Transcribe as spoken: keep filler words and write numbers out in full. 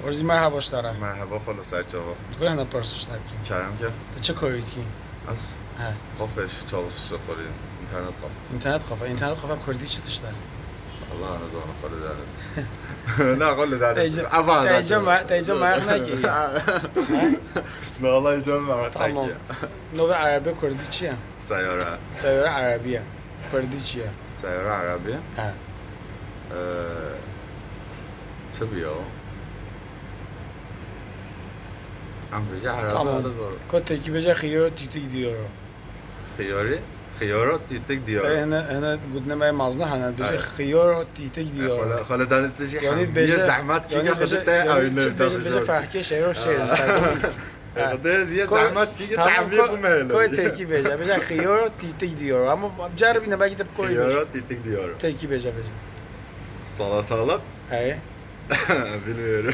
Rozî, merhaba ji te re. Merhaba xalo, ser çava. Dixwazim hene pirsîş te bikim. Kerem ke. Tu çi kayê dikî? Ez He. kafê çalış şatwarî, internet kafe. Înternet kafe. Înternet kafe kurdî çi tişt e? Allah ne zaman xalo deriz. Ne xalo deriz. Teyce- Teyce me- teyce merak nekî. Ne Allah teyce merak Tamam. nekî. Navê erebê kurdî çi ye? Seyara. Seyara erebî ye. Kurdî çi ye? Seyara erebî. He. Ee, çi biyo? Em bêje erebî Tamam. hele zor. Ko tirkî bêje xiyoro tîtik diyoro. Xiyori? Xiyoro tîtik diyor. E, hene, hene gudine me mazna hene. Bêje Evet. Xiyoro tîtik diyoro. Xale dane tijî Yani hemiye bêje- zehmet yani kîge bêje- xizite yani ewine çi bêje, bêje fehkê şehro şehir. Xide ziye Ko- zehmet kîge tamam, tahmiye ko- bu mehele. Koy tirkî bêje. Bêje xiyoro tîtik diyoro. Ama ceribîne belki de koy bêje. Xiyoro tîtik diyor. Tirkî bêje bêje. Salatalık? Hey. Bilmiyorum.